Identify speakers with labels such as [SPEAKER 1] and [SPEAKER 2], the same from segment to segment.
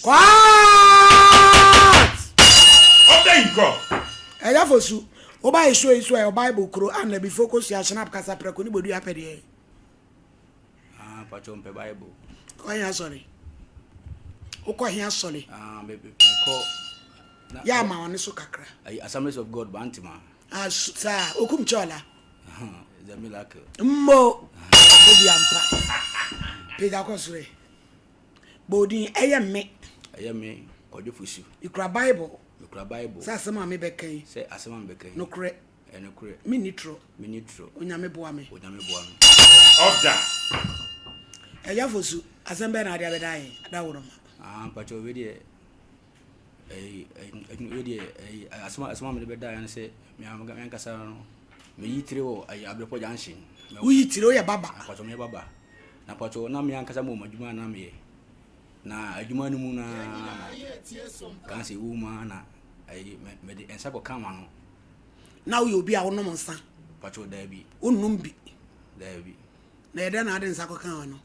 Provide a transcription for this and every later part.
[SPEAKER 1] Court!
[SPEAKER 2] Order in court.
[SPEAKER 1] Ɛyɛ fosu. Woba yɛ show yi so ɛyɛ Bible kuro a na bifo kosua shinap kasa prɛko ne bodua pɛ deɛ.
[SPEAKER 3] Ah, pacho mpɛ Bible.
[SPEAKER 1] Kɔ he asɔre. Wokɔ he asɔre.
[SPEAKER 3] Ah, me me kɔ.
[SPEAKER 1] Yɛ ama wɔne so kakra.
[SPEAKER 3] Ayi Assemblies of God Bantima.
[SPEAKER 1] Ah, saa okum kyɔla.
[SPEAKER 3] It's a miracle.
[SPEAKER 1] Mmo. Obi ampa. Pagya kɔ soro. Bɔ odin ɛyɛ me.
[SPEAKER 3] Ɛyɛ me Kwadwo Fosu.
[SPEAKER 1] Mekura Bible.
[SPEAKER 3] Mekura Bible.
[SPEAKER 1] Sɛ asɛm a mebɛka yi.
[SPEAKER 3] Sɛ asɛm a mebɛka yi.
[SPEAKER 1] Nokorɛ.
[SPEAKER 3] Ɛyɛ nokorɛ.
[SPEAKER 1] Menni torɔ.
[SPEAKER 3] Menni torɔ.
[SPEAKER 1] Onyame boa me.
[SPEAKER 3] Onyame boa me.
[SPEAKER 2] Order.
[SPEAKER 1] Agya Fosu, asɛm bɛn na wode abɛda yɛn adaworoma?
[SPEAKER 3] Ah, mpakyɛw wei deɛ ɛyi ɛyi wei deɛ ɛyi asɛm asɛm a mede bɛda yɛn ne sɛ me ankasa no meyi tire wɔ ɛyi Abrepɔ junction.
[SPEAKER 1] Woyi tire, woyɛ baba?
[SPEAKER 3] Mpakyɛw meyɛ baba. Na mpakyɛw na me ankasa mewɔ m'adwuma a na meyɛ. Na adwuma no mu no ara na kan sɛ ɛwɔ mu ara na ɛyi mede nsa kɔka m'ano.
[SPEAKER 1] Na woyɛ obi a wonom nsa?
[SPEAKER 3] Mpakyɛw daabi.
[SPEAKER 1] Wonnom bi?
[SPEAKER 3] Daabi.
[SPEAKER 1] Na ɛdɛn na wode nsa kɔka w'ano?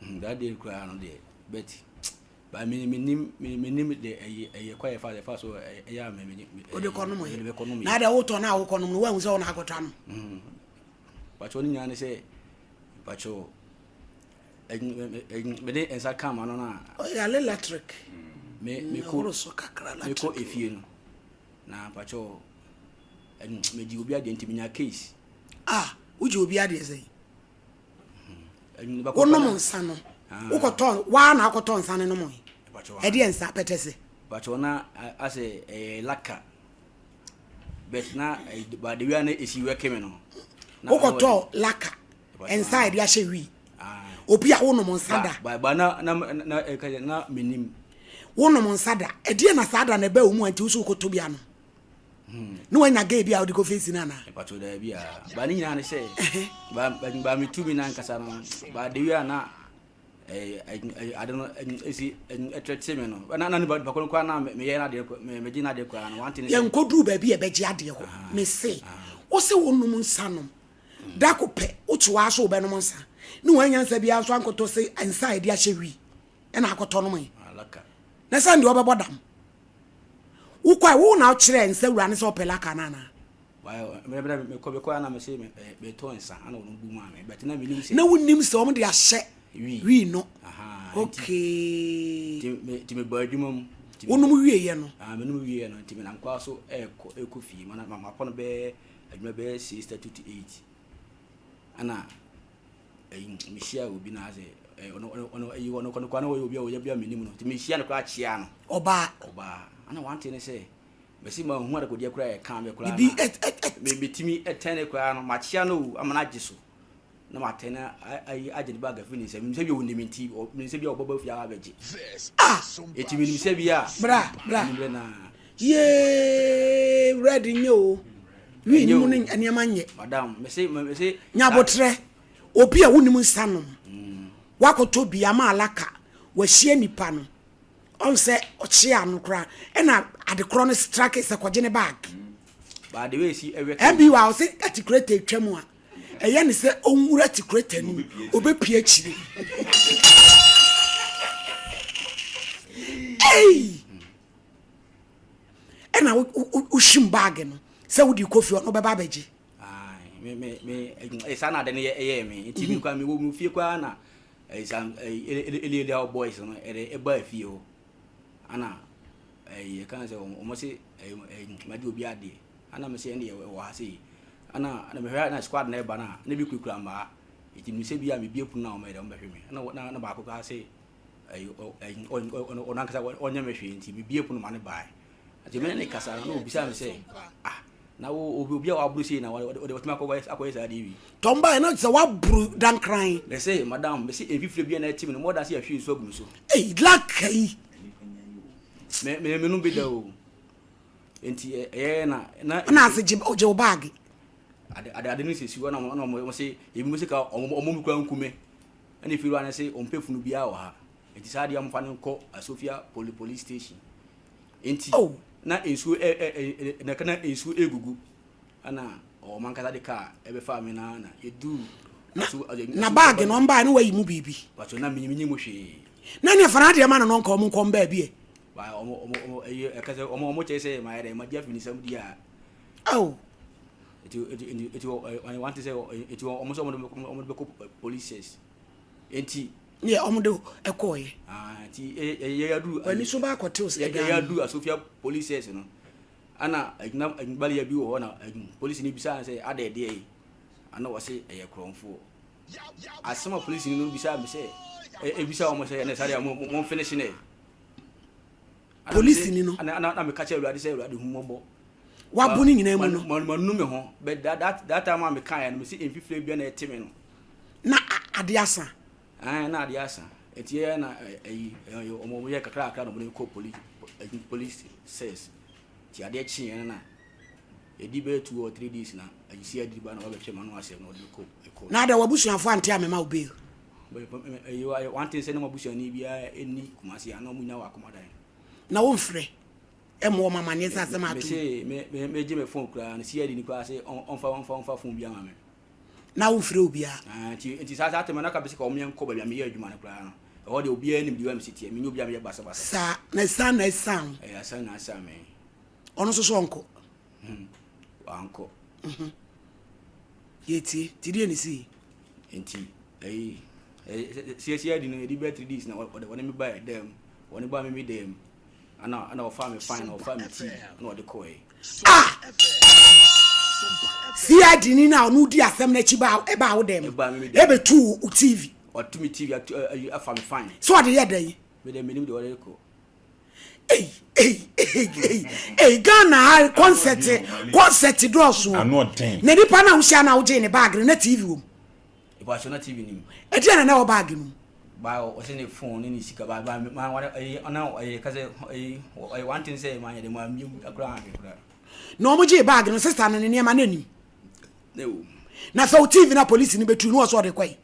[SPEAKER 3] Hmm, that day koraa no deɛ but ba me menim menim de ɛyɛ ɛyɛ kwan yɛfa yɛfa so ɛyɛ a me me
[SPEAKER 1] wode kɔnom yɛ mede bɛkɔnom yɛ. Na deɛ wotɔ no a wokɔnom no woahu sɛ wo na akɔtɔ ano?
[SPEAKER 3] Hmm. Mpakyɛw ne nyinaa ne sɛ mpakyɛw mede nsa ka ma no no a.
[SPEAKER 1] Ɔyare electric.
[SPEAKER 3] Me me kɔ me kɔ efie no na mpakyɛw megye obi adeɛ nti menya case.
[SPEAKER 1] Ah wogye obi adeɛ sɛn? Wonom nsa no wokɔtɔ waa na akɔtɔ nsa no nom yi ɛdeɛ nsa pɛtɛse.
[SPEAKER 3] Mpakyɛw na asɛ ɛyɛ laka. But na ba the way na esi wɛke me no.
[SPEAKER 1] Wokɔtɔ laka nsa a yɛde ahyɛ wii. Obi a wonom nsa da.
[SPEAKER 3] Ba ba na na na ɛka na menim.
[SPEAKER 1] Wonom nsa da. Ɛdeɛ na saa da na ɛbɛ wo mu a nti wo so wokɔtɔ bi anom. Ne wanya gay bi a wode kɔ face no anaa?
[SPEAKER 3] Mpakyɛw daabi a. Ba ne nyinaa ne sɛ ba ba metumi na nkasa no ba the way a na ade no esi ɛtrɛte me no na na nipa nipa ko koraa na meyɛ n'adeɛ megye n'adeɛ koraa no wante ne sɛ
[SPEAKER 1] yɛnkɔduru baabi a ɛbɛgye adeɛ hɔ mese wo se wonom nsa nom da ko pɛ wote waa so wobɛnom nsa ne woanya nsa biara nso ankɔtɔ sɛ nsa a yɛde ahyɛ wi ɛna akɔtɔ nom yi na sɛ deɛ ɔbɛbɔ dam wokɔ a wo na wokyerɛ nsa wura ne sɛ ɔpɛ laka no anaa Na wonnim sɛ wɔn de ahyɛ wii no. Okay.
[SPEAKER 3] Nti mebɔ adwuma mu.
[SPEAKER 1] Wonom wieɛ no.
[SPEAKER 3] Ah, menom wieɛ no nti menam kwa so ɛkɔ ɛkɔ fie. Mana mapɔ no bɛyɛ adwuma bɛyɛ 6:30 to 8. Ana ɛyi mehyia obi na asɛ ɔno ɔno ɛyi ɔno kɔ no kwa na ɔyɛ obi a ɔyɛ bi a menim no. Nti mehyia no koraa kyea no.
[SPEAKER 1] Ɔbaa.
[SPEAKER 3] Ɔbaa. Ana wante ne sɛ Mese manhu adekodeɛ koraa a ɛkaa me koraa
[SPEAKER 1] Bibi
[SPEAKER 3] na
[SPEAKER 1] ɛ ɛ ɛ.
[SPEAKER 3] me metumi tɛn ne koraa no makyea no o ama no agye so na matɛn no ayi agye ne bag afiri ne nsam menim sɛ bi a ɔnim nti menim sɛ bi a ɔbɛba fie aba abɛgye
[SPEAKER 1] Ah!
[SPEAKER 3] eti menim sɛ bi a
[SPEAKER 1] Bra bra
[SPEAKER 3] anwummerɛ na
[SPEAKER 1] yee red nyɛ o wii
[SPEAKER 3] ɛnyɛ
[SPEAKER 1] no mu
[SPEAKER 3] o
[SPEAKER 1] ne nneɛma nyɛ
[SPEAKER 3] madam mese mese
[SPEAKER 1] nyabotrɛ obi a wonim nsa nom wakɔtɔ bi ama alaka wahyia nipa no Ɔn sɛ ɔkyea no koraa ɛna adekorɔ no strike sɛ kɔgye ne bag.
[SPEAKER 3] But the way esi ɛwɛ.
[SPEAKER 1] MB wa ɔse atikuleta etwa mu a ɛyɛ ne sɛ ɔnwura atikuleta no mu ɔbɛpie akyire. Ei! Ɛna wohwim bag no sɛ wode kɔ fie ɔno bɛba abɛgye.
[SPEAKER 3] Me me me saa na ade no yɛ ɛyɛɛ me nti me kura me wɔ mu fie koraa na Ɛsan ɛyi Eli Eli boys no ɛde ɛbaa fie hɔ ana ɛyi ɛka sɛ wɔn se ɛyi ɛyi madi obi adeɛ ana me se ɛnde ɛwɔ ha sei ana na mehwɛ na squad na ɛba na na bi kurakura mmaa eti mi sɛ bi a mebie pono na wɔn yɛ dɛ wɔn bɛhwɛ me ɛna na na baako koraa se ɛyi ɛyi ɔno ankasa ɔnyɛ me hwee nti mebie pono ma ne baa Nti me ne no kasa no, na obisa me sɛ, ah, na wo obi obi a waboro sei na wɔde wɔtumi akɔyɛ akɔyɛ saa adeɛ wei.
[SPEAKER 1] Tɔn baeɛ na sɛ waboro dankran.
[SPEAKER 3] Mese, madam, mese mfifire bi a na ɛte me no, more than sɛ yɛahwie nsuo agu me so.
[SPEAKER 1] Ei, laka yi.
[SPEAKER 3] Me me menom bi da o. Nti ɛyɛ na na.
[SPEAKER 1] Ɛna ase gye gye wo baage.
[SPEAKER 3] Ade ade ade no sisi hɔ na wɔn na wɔn se ebi mo se ka wɔn wɔn kura nkume. Ɛna efiri hɔ na se wɔn pɛ funu biara wɔ ha. Nti saa adeɛ wɔn fa no nkɔ Asofia poli police station. Enti na nsuo ɛ ɛ ɛ na na nsuo egugu ɛna wɔn ankasa de kaa ɛbɛfaa me na na yɛduru
[SPEAKER 1] na na baage no ɔmbaeɛ na wayi mu biribi.
[SPEAKER 3] Pacho na menyi mu hwee.
[SPEAKER 1] Na neɛ fa n'adeɛ ma no no nka ɔmo nkɔm baabi ɛ.
[SPEAKER 3] Ba ɔmo ɔmo ɔmo ɛyɛ ɛka sɛ ɔmo ɔmo kyerɛ sɛ mayɛ dɛ magye afi ne nsam di a.
[SPEAKER 1] Ao.
[SPEAKER 3] Eti eti eti eti ɔ wante sɛ eti ɔmo sɛ ɔmo de ɔmo de bɛkɔ police enti.
[SPEAKER 1] Neɛ ɔmo de ɛkɔɔyɛ.
[SPEAKER 3] Ah nti yɛ yɛ aduru.
[SPEAKER 1] W'ani so ba akɔtew sɛ
[SPEAKER 3] ɛdan. Yɛ yɛ aduru Asofia police no. Ana na baliya bi wɔ hɔ na polisi ni bisaa no sɛ adɛn deɛ yi ana wɔse ɛyɛ korɔmfoɔ. Asɛm a polisi no bisaa me sɛ ebisa wɔn sɛ ɛnɛ saa deɛ mo mo finish ne.
[SPEAKER 1] Polisi ni no.
[SPEAKER 3] Ana ana na meka kyerɛ Awurade sɛ Awurade hu mmɔbɔ.
[SPEAKER 1] Wabo ne nyinaa mu no.
[SPEAKER 3] Manu me ho but that that that time a meka yɛ no mesi mfifire bia na ɛte me no.
[SPEAKER 1] Na ade asa.
[SPEAKER 3] Ɛn na ade asa. Eti yɛ na ɛyi wɔn wɔn yɛ kakra kakra na wɔn kɔ police police cells. Nti adeɛ kyeeɛ no na ɛdi bɛyɛ 2 or 3 days na ayisi adiri ba na wabɛhwɛ m'ano asɛm na ɔde me kɔ court.
[SPEAKER 1] Na adɛn w'abusuafoɔ ante ammɛma wo bail?
[SPEAKER 3] Ɛyi one thing sɛ na m'abusuani biara nni Kumasi a na wɔn nyinaa wɔ Akomadan.
[SPEAKER 1] Na womfrɛ mmɔ wɔn amaneɛ sɛ asɛm ato mu?
[SPEAKER 3] Mese me me megye me phone koraa no CID ni koraa sɛ ɔmfa ɔmfa ɔmfa phone biara ma me.
[SPEAKER 1] Na womfrɛ obiara?
[SPEAKER 3] Ah, nti nti saa saa tɛmɛ na ka bɛsɛ ka wɔn yɛn kɔ baabi a meyɛ adwuma no koraa no ɛhɔ deɛ obiara nim deɛ wɔn si teɛ menyɛ obi a meyɛ basabasa.
[SPEAKER 1] Saa na ɛsan na ɛsan wo.
[SPEAKER 3] Ɛyɛ asan na asan me.
[SPEAKER 1] Ɔno nso so ɔnkɔ.
[SPEAKER 3] Hmm, wankɔ.
[SPEAKER 1] Mhm. Yɛtie, nti deɛ ne sii.
[SPEAKER 3] Nti ɛyi siesie adi no yɛde bɛyɛ 3 days na ɔde wɔne me ba dɛm wɔne ba me me dɛm ana ana ɔfa me fine na ɔfa me tea na ɔde kɔɛ.
[SPEAKER 1] Ah! CID ni na ɔno di asɛm n'akyi ba ɛba wo dɛm ɛbɛtu wo TV.
[SPEAKER 3] Ɔtu me TV atu afa me fine.
[SPEAKER 1] So ɔde yɛ dɛn?
[SPEAKER 3] Me dɛ menim deɛ ɔde kɔ.
[SPEAKER 1] Ei ei ei ei ei Ghana ha concert concert dɔɔso.
[SPEAKER 2] Ano ɔden.
[SPEAKER 1] Na nipa na wohyia na wogyee ne bag no na TV wɔ mu.
[SPEAKER 3] Ìbàṣọ na TV nim.
[SPEAKER 1] Ɛdeɛ na na ɛwɔ bag no mu.
[SPEAKER 3] Ba ɔsɛ ne phone ne ne sika ba ba ma wɔn ɛyi ɔna ɛyɛ kɛsɛ ɛyi ɛyɛ one thing sɛ ma yɛ de ma mi akura ahwɛ kura.
[SPEAKER 1] Na wɔn gyee bag no sista no ne nneɛma na nim.
[SPEAKER 3] Ne wɔ mu.
[SPEAKER 1] Na sɛ o TV na polisi no bɛtu no wɔ so ɔde kɔe.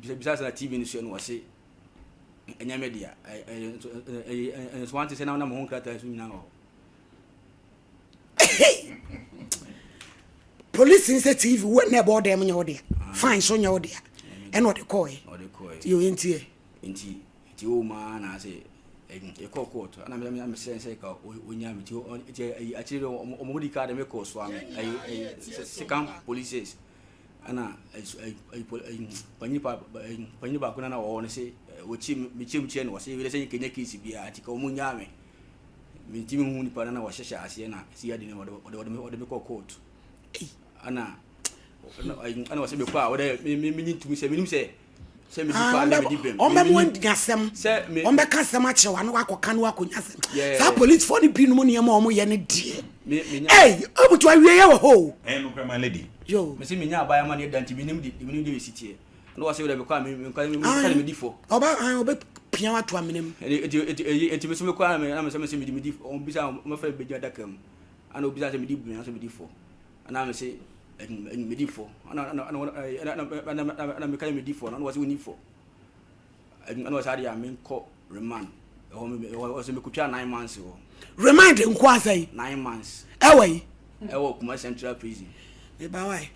[SPEAKER 3] Bisa bisa sɛ na TV no so no wɔse ɛnyɛ me dea ɛyɛ ɛyɛ nso wante sɛ na na mo ho nkrataa nso nyinaa wɔ hɔ.
[SPEAKER 1] Polisi sɛ TV wo na ɛbɔ ɔdan mu nyɛ wo dea fine so nyɛ wo dea ɛna ɔde kɔɛ.
[SPEAKER 3] Ɔde kɔɛ.
[SPEAKER 1] Yɛ oyɛ nti yɛ.
[SPEAKER 3] Nti nti o maa na ase ɛkɔ court ɛna mi mi sɛ sɛ ka onya mi ti ti ɛyi akyire dɛ ɔmo di kaa de mi kɔ so ame ɛyi ɛyi second police ɛna panyin pa panyin baako na na ɔwɔ no se wɔkyi me kyɛm kyɛ no wɔse wei sɛ kɛnyɛ case biara nti ka wɔn nyaa me menti me hu nipa no na wɔhyehyɛ aseɛ na si adi no wɔde wɔde wɔde me kɔ court ɛna ɛna wɔsɛ mekɔ a wɔde me me menyi ntumi sɛ menim sɛ sɛ medi fa na medi bɛm
[SPEAKER 1] wɔn bɛ mu anya asɛm wɔn bɛ ka asɛm akyerɛ wɔn ano akɔka no akɔnya asɛm saa polisifoɔ no binom nneɛma a wɔn yɛ no deɛ ɛy ɔbutu awie yɛ wɔ hɔ o.
[SPEAKER 2] Ɛyɛ nokorɛ my lady.
[SPEAKER 1] Yo.
[SPEAKER 3] Mese menya abaayewa ma ne da nti menim de menim de bɛsi teɛ na wɔsɛ wode mekɔ a me me me medi fɔ.
[SPEAKER 1] Ɔba an ɔbɛ pia wato amena mu.
[SPEAKER 3] Eti eti eti eti mese mekɔ a me na mese mese medi medi wɔn bisa wɔn fɛ bɛgyina adaka mu ana obisa sɛ medi bɛn na sɛ medi fɔ ana mese medi fɔ ana ana ana ana ana meka sɛ medi fɔ na wɔsɛ wonni fɔ ɛna wɔsɛ adeɛ a menkɔ remand ɛhɔ wɔsɛ mekotwa 9 months hɔ.
[SPEAKER 1] Remand nko asɛn.
[SPEAKER 3] 9 months.
[SPEAKER 1] Ɛwɔ yi.
[SPEAKER 3] Ɛwɔ Kumasi Central Prison.
[SPEAKER 1] Meba wa yi.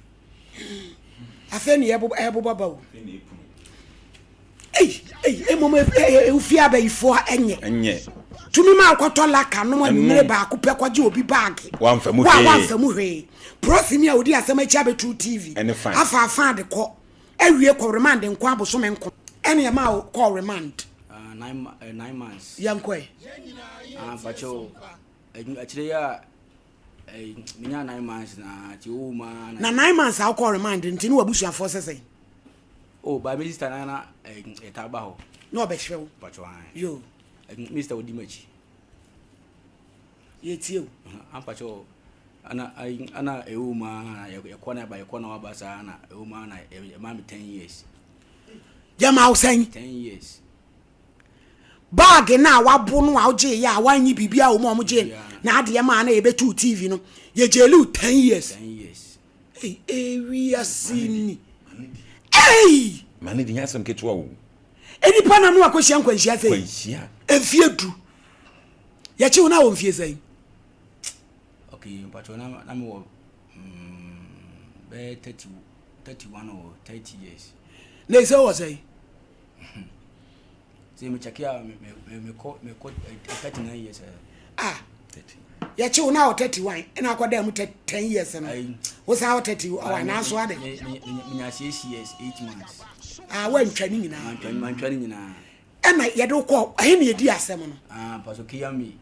[SPEAKER 1] Afei ne yɛbobɔ ba o. Ei ei emom efie abayifoɔ ɛnyɛ.
[SPEAKER 2] Ɛnyɛ.
[SPEAKER 1] Tumi ma akɔtɔ laka nom anwummere baako pɛ kɔgye obi baage.
[SPEAKER 2] Wamfa mu
[SPEAKER 1] Wa
[SPEAKER 2] hwee.
[SPEAKER 1] wamfa mu hwee. Prosini a odi asɛm akyi abɛtu TV.
[SPEAKER 2] Ɛne fine.
[SPEAKER 1] Afa afa de kɔ. Awie kɔ remand nko abosome nko. Ɛne ɛma wo kɔ remand.
[SPEAKER 3] Uh, 9 months.
[SPEAKER 1] Yɛnkɔ ɛ.
[SPEAKER 3] Ah, mpakyɛw akyire yi a menya 9 months na nti owu ma
[SPEAKER 1] na. 9 months a wokɔ remand nti ne w'abusuafoɔ sɛ sɛn?
[SPEAKER 3] Oh, ba me sister na na ɛta ba hɔ.
[SPEAKER 1] Na ɔbɛhwɛ wo.
[SPEAKER 3] Mpakyɛw an.
[SPEAKER 1] Yo.
[SPEAKER 3] Me sister odi m'akyi.
[SPEAKER 1] Yɛtie o.
[SPEAKER 3] Ampakyɛw ana ana ewu ma na yɛkɔ na ba yɛkɔ na waba saa na ewu ma na ɛma me 10 years.
[SPEAKER 1] Yɛma wo sɛn?
[SPEAKER 3] 10 years.
[SPEAKER 1] Baage no a wabo no a wogye yɛ a wanyi biribi a wɔn a wɔgye na adeɛ maa na yɛbɛtu TV no yɛgyeli wo 10 years.
[SPEAKER 3] 10 years.
[SPEAKER 1] Ei ewiase ni. Ei.
[SPEAKER 2] Ma ne di nyɛ asɛm ketewa o.
[SPEAKER 1] Nipa na no akɔhyia nkwanhyia sɛ.
[SPEAKER 2] Nkwanhyia.
[SPEAKER 1] Mfie 10. Yɛkye wo na wɔ mfie sɛn?
[SPEAKER 3] Okay, mpakyɛw na na mewɔ bɛyɛ 30, 31 or 30 years.
[SPEAKER 1] Na ɛsɛ wɔ sɛn?
[SPEAKER 3] Sɛ me check a me me me kɔ me kɔ 39 years.
[SPEAKER 1] Ah. Yɛkye wo na wɔ 31 ɛna akɔda mu 10 years no. Wo san wɔ 31 na aso ade.
[SPEAKER 3] Me me me nya 6 years 8 months.
[SPEAKER 1] Ah, wantwa ne nyinaa.
[SPEAKER 3] Mantwa mantwa ne nyinaa.
[SPEAKER 1] Ɛna yɛde wo kɔ ɛhe na yɛdi asɛm no?
[SPEAKER 3] Ah, Pastor Kiyami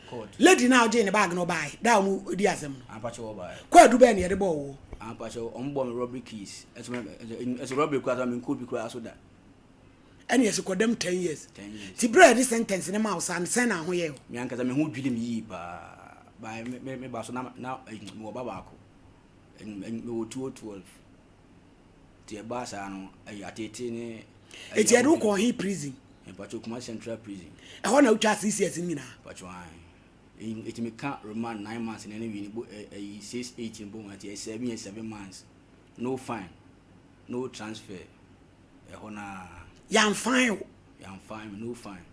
[SPEAKER 3] court.
[SPEAKER 1] Lady na ɔgye ne bag no ɔbae da a wɔn di asɛm no.
[SPEAKER 3] Ah, Pastor ɔbae.
[SPEAKER 1] Kɔ adu bɛn na yɛde bɔɔ wo?
[SPEAKER 3] Ah, Pastor wɔn bɔ me robbery case. Ɛso ɛso robbery kura so me nkɔ bi kura so da.
[SPEAKER 1] Ɛna yɛsi kɔdam 10 years. 10 years. Ti bere a yɛde sentence ne ma wo saa no sɛn na ho yɛ o?
[SPEAKER 3] Me ankasa me ho dwiri me yie paa. Ba me me me ba so na na me wɔ ba baako. Me wɔ 2012. Nti ɛbaa saa no, ɛyɛ ateetee ne.
[SPEAKER 1] Eti yɛde wo kɔɔ he prison?
[SPEAKER 3] Mpakyɛw Kumasi Central Prison.
[SPEAKER 1] Ɛhɔ na wotwaa 6 years no nyinaa?
[SPEAKER 3] Mpakyɛw ae. Eti meka remand 9 months na ɛne wei no bo ɛyi 6 8 no bom a nti ɛyɛ 7 years 7 months. No fine, no transfer. Ɛhɔ no ara.
[SPEAKER 1] Yɛamfine wo?
[SPEAKER 3] Yɛamfine me, no fine.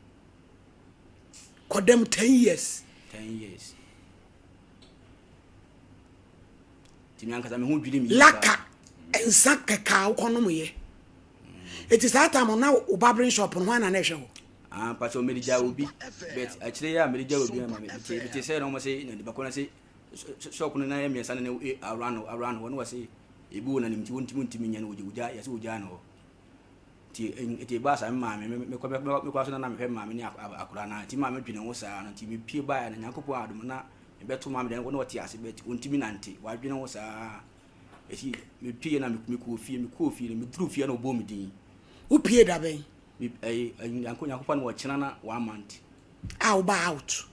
[SPEAKER 1] Kɔdam 10 years?
[SPEAKER 3] 10 years. Nti me ankasa me ho dwiri me yie
[SPEAKER 1] Laka nsa kɛkɛ a wokɔnom yɛ. Eti saa tam na wo barbering shop no hwan na na ɛhwɛ hɔ?
[SPEAKER 3] Ah, mpakyɛw mede gyaa obi. But akyire yi a mede gyaa obi no ma mete mete sɛ na wɔn se na nipa ko no se shop no na yɛ mmiɛnsa na ne around around hɔ na wɔse ebi wɔ n'anim nti wɔntumi ntumi nyɛ no wɔgya wɔgya yɛse wɔgyaa no hɔ. Nti nti ɛbaa saa me maame mekɔ mekɔ so na na mehwɛ maame ne akwadaa no nti maame dwene ho saa no nti mepie baeɛ no Nyankopɔn adom na mebɛto maame deɛ na ɔte ase but ɔntumi nante wadwene ho saa ɛti mepie na mekɔɔ fie mekɔɔ fie no meduru fie na ɔbɔɔ me din.
[SPEAKER 1] Wopie da bɛn?
[SPEAKER 3] Nyankopɔn na ɔkyena na one month.
[SPEAKER 1] A woba out.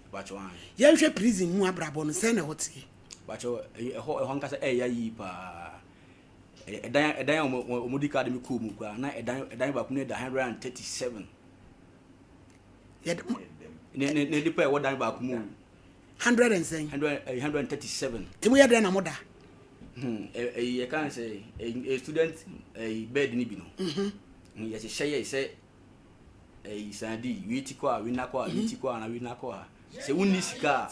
[SPEAKER 1] Yɛnhwɛ prison mu abrabɔ no sɛn na ɛhɔ teɛ?
[SPEAKER 3] Bakyɛ ɛhɔ ɛhɔ ankasa ɛyɛ yie paa. Ɛdan ɛdan a wɔn wɔn di kaa de mi kɔɔ mu koraa na ɛdan ɛdan baako no da 137.
[SPEAKER 1] Yɛde
[SPEAKER 3] ne ne ne nipa a ɛwɔ dan baako mu.
[SPEAKER 1] 100 and sɛn?
[SPEAKER 3] 137.
[SPEAKER 1] Ti mo yɛ dɛn na mo da?
[SPEAKER 3] Hmm ɛyi yɛ kan sɛ ɛyi student ɛyi bed ni bi no. Mhm. Yɛ hyehyɛ yɛ sɛ ɛyi sandi wei ti kɔ a wei na kɔ a wei ti kɔ a na wei na kɔ a sɛ wonni sika a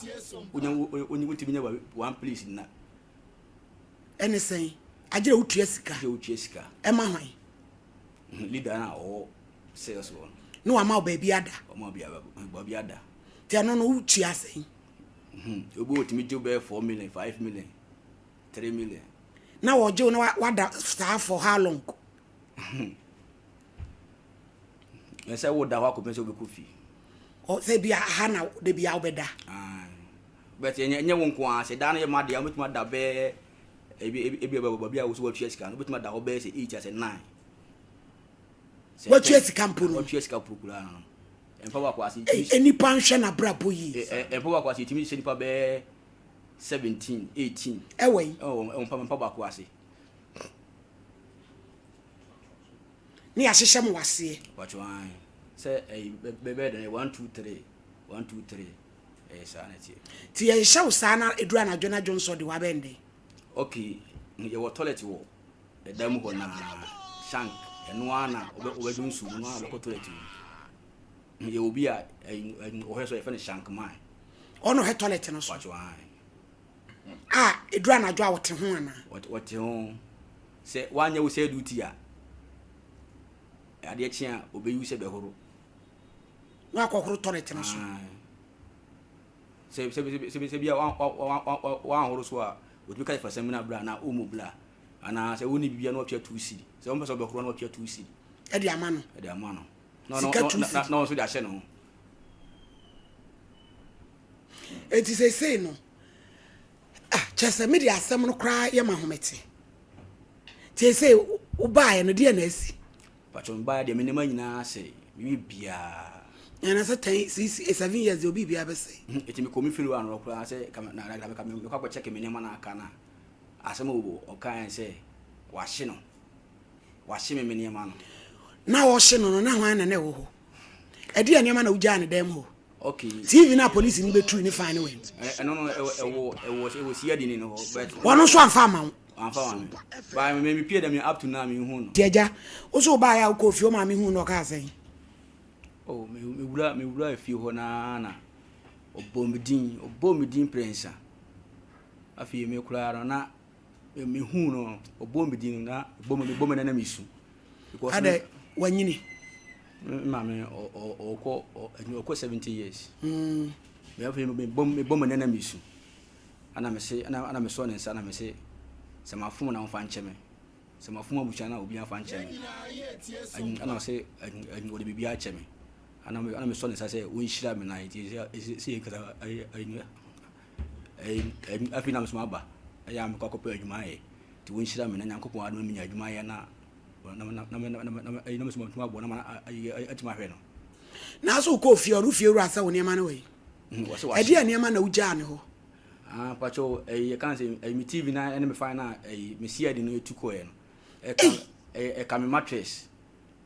[SPEAKER 3] wonya wonya wotumi nya one place na.
[SPEAKER 1] Ɛne sɛn? Agyerɛ wotua sika.
[SPEAKER 3] Agyerɛ wotua sika.
[SPEAKER 1] Ɛma hwan?
[SPEAKER 3] Leader no a ɔwɔ sales hɔ no.
[SPEAKER 1] Ne wama wo baabi ada.
[SPEAKER 3] Ɔma wo baabi ada.
[SPEAKER 1] Nti ɛno no wotua sɛn?
[SPEAKER 3] Obi wɔ tumi gye wo bɛyɛ 4 million, 5 million, 3 million.
[SPEAKER 1] Na wɔgye wo na wada saa for how long?
[SPEAKER 3] Ɛsɛ woda hɔ akɔpem sɛ wobɛkɔ fie.
[SPEAKER 1] Sɛ bi aha na da bi a wobɛda.
[SPEAKER 3] But ɛnyɛ ɛnyɛ wo nko ara sɛ dan no yɛ ma deɛ wobɛtumi ada bɛyɛ ebi ebi ebi baabi a wo so watua sika no wobɛtumi ada hɔ bɛyɛ sɛ 8 asɛ 9.
[SPEAKER 1] Sɛ Watua sika mpo no.
[SPEAKER 3] Watua sika mpo koraa no. Mpa baako ase.
[SPEAKER 1] Ei nipa nhwɛ n'abrabɔ yie.
[SPEAKER 3] Mpa baako ase yɛtumi hyɛ nipa bɛyɛ 17, 18.
[SPEAKER 1] Ɛwɔ yi.
[SPEAKER 3] Ɛwɔ mpa mpa baako ase.
[SPEAKER 1] Ne yɛahyehyɛ mo waseɛ.
[SPEAKER 3] Patro an sɛ ɛyi bɛbɛ dɛ 1 2 3 1 2 3. Ɛyɛ saa na ɛteɛ.
[SPEAKER 1] Nti yɛhyehyɛ wo saa na ɛduru anadwo na dwonsɔ de wo abɛn dɛn?
[SPEAKER 3] Ok, yɛwɔ toilet wɔ ɛdan mu hɔ na shank ɛno ara na wobɛdwo nsuo mu no ara wobɛkɔ toilet mu. Yɛwɔ bi a ɔhwɛ so yɛfrɛ no shank man.
[SPEAKER 1] Ɔno ɔhwɛ toilet no so?
[SPEAKER 3] Patro ae.
[SPEAKER 1] A ɛduru anadwo a ɔte ho anaa?
[SPEAKER 3] Ɔte ho. Sɛ woanyɛ wo sɛ duty a adeɛ kye a ɔbɛyi wo sɛ bɛhoro.
[SPEAKER 1] Na wakɔhoro toilet no so.
[SPEAKER 3] Sɛ sɛ sɛ sɛ sɛ bi a wanhoro so a otumi ka fa samina bra anaa omo bra anaa sɛ wonni biribi a na watua 2 cedi sɛ wɔmpɛ sɛ ɔbɛhoro na watua 2 cedi.
[SPEAKER 1] Ɛde ama no.
[SPEAKER 3] Ɛde ama no.
[SPEAKER 1] Sika 2 cedi.
[SPEAKER 3] Na ɔno nso de ahyɛ ne ho.
[SPEAKER 1] Eti seesei no ah kyerɛ sɛ me de asɛm no koraa yɛ ma ahomete. Seesei wobaeɛ no deɛ na asi.
[SPEAKER 3] Pacho me baeɛ deɛ me nneɛma nyinaa asɛe me biribiara.
[SPEAKER 1] Ɛna sɛ 10 6 7 years deɛ obi biribiara bɛsɛe.
[SPEAKER 3] Eti me kɔ me fie hɔ ano koraa sɛ ka na na ka me kɔ akɔ check me nneɛma na aka na asɛm a ɔkaeɛ sɛ wahye no wahye me me nneɛma no.
[SPEAKER 1] Na ɔhye no no na hwan na na ɛwɔ hɔ? Ɛdeɛ nneɛma na wogyaa ne dan mu hɔ?
[SPEAKER 3] Okay.
[SPEAKER 1] TV na polisi ni bɛtui ne fan ne wɛn.
[SPEAKER 3] Ɛno no ɛwɔ ɛwɔ ɛwɔ CID ni no hɔ but.
[SPEAKER 1] Wɔn nso anfa ama wo.
[SPEAKER 3] Anfa ama me. But me me pie dɛm up to now me hu no.
[SPEAKER 1] Ti agya, wo so wobaeɛ a wokɔɔ fie wo maame hu no ɔkaa sɛn?
[SPEAKER 3] Oh me me wura me wura fie hɔ naa na ɔbɔ me din ɔbɔ me din prɛnsa. Afei me koraa no na me hu no ɔbɔ me din na bɔ me bɔ me na na me su.
[SPEAKER 1] Because Adɛ wanyini.
[SPEAKER 3] Me maame ɔkɔ ɔkɔ 70 years. Me afei me bɔ me bɔ me nana mi su. Ana me se ana ana me sɔ ne nsa na me se sɛ ma fom na ɔmfa nkyɛ me. Sɛ ma fom abusua na obi afa nkyɛ me. Ana ɔse ɔde biribi akyɛ me. Ana me ana me sɔ ne nsa sɛ ɔnhyira me na nti sɛ sɛ yɛ kasa afei na me so aba. Ɛyɛ a mekɔ akɔpɛ adwuma ayɛ. Nti wɔnhyira me na Nyankopɔn adom menya adwuma ayɛ na
[SPEAKER 1] Nanso wokɔɔ fie ɔno fie wura sɛ wo nneɛma no wɔ yi. Ɛdeɛ nneɛma na wogyaa ne hɔ?
[SPEAKER 3] Ah, pacho, ɛyi yɛ kan sɛ ɛyi mi TV na ɛne mi fan na ɛyi mi CID no etu kɔɛ no. Ɛka ɛka mi mattress.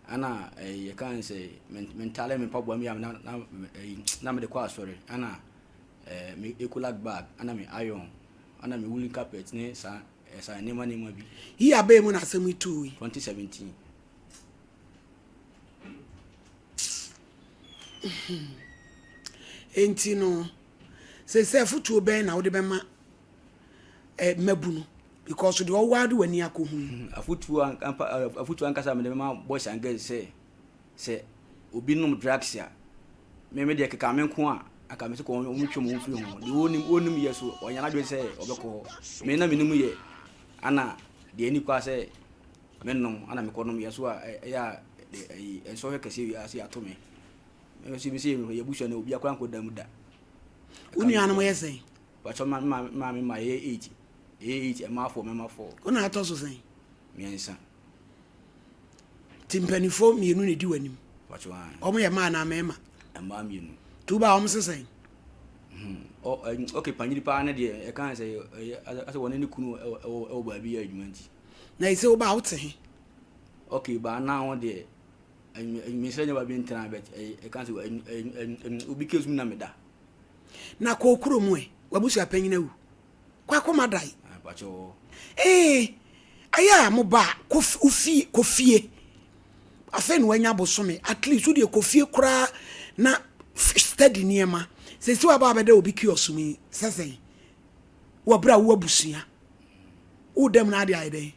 [SPEAKER 3] Ɛna ɛyi yɛ kan sɛ mi ntaale mi mpaboa mi a na na ɛyi na mi de kɔ asɔre. Ɛna ɛɛ mi ecolak bag, ɛna mi iron, ɛna mi woolen carpet ne saa. Ɛsa nneɛma nneɛma bi.
[SPEAKER 1] Yi abɛn mu na asɛm yi too yi.
[SPEAKER 3] 2017.
[SPEAKER 1] Enti no, sɛ afotuo bɛn na wode bɛma eh, mmabunu because deɛ ɔwɔ ade w'ani akɔhu yi.
[SPEAKER 3] Afotuo afotuo ankasa mede bɛma boys and girls sɛ Sɛ obi nom drugs a, me me deɛ keka me nko a, anka me se kɔ wɔn twe wɔn firi ho. Deɛ wɔnim wɔnim yɛ so ɔnya n'adwene sɛ ɔbɛkɔ hɔ. Me na menim yɛ, ana deɛ ɛni kwa sɛ me nom, ana mekɔ nom yɛ so a ɛyɛ a ɛyi nsɔhwɛ kɛseɛ wi ase ato me. Me nso me se yɛ busua no obi akora nkɔ da mu da.
[SPEAKER 1] Wo nuanom yɛ sɛn?
[SPEAKER 3] Bàtchɔ ma ma maame ma yɛ 8. Yɛ 8 mmaa 4 mmarima 4.
[SPEAKER 1] Wo na atɔ so sɛn?
[SPEAKER 3] Mmiɛnsa.
[SPEAKER 1] Nti mpanimfoɔ mmienu na ɛdi w'anim. Wɔn yɛ mmaa anaa mmarima?
[SPEAKER 3] Mmaa mmienu.
[SPEAKER 1] Nti wobaa wɔn se sɛn?
[SPEAKER 3] Ok, panyini paa ne deɛ ɛka sɛ ɛyɛ asɛ wɔne ne kunu ɛwɔ ɛwɔ baabi yɛ adwuma nti.
[SPEAKER 1] Na ɛsɛ wobaa wote he?
[SPEAKER 3] Ok, baa naa ho deɛ mesrɛ nyɛ baabi ntena bɛt ɛka sɛ obi case mu na meda.
[SPEAKER 1] Na kɔɔ kuro mu ɛ, w'abusua panyin awu. Kwakoma dae. Ee, ayɛ a mo ba a, kɔ fie, kɔ fie. Afei na wanya bosome. At least wo deɛ kɔ fie koraa na steady nneɛma. Sɛsi waba abɛda obi kiosk mu yi, sɛ sɛn? Wɔ berɛ a wo abusua. Wo dam na ade ayɛ dɛn?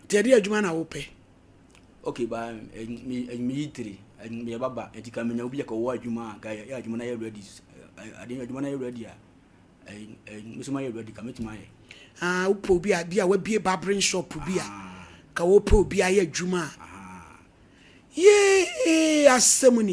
[SPEAKER 1] Nti ɛde adwuma na wopɛ?
[SPEAKER 3] Okay, ba me me yi tiri, me yɛ baba, nti ka menya obi a ka ɔwɔ adwuma a, ka yɛ adwuma na yɛ ready, ade adwuma na yɛ ready a, me so ma yɛ ready, ka metumi ayɛ.
[SPEAKER 1] Ah, wopɛ obi a bi a wabie barbering shop bi a, ka wopɛ obi ayɛ adwuma a. Yee, asɛm ni.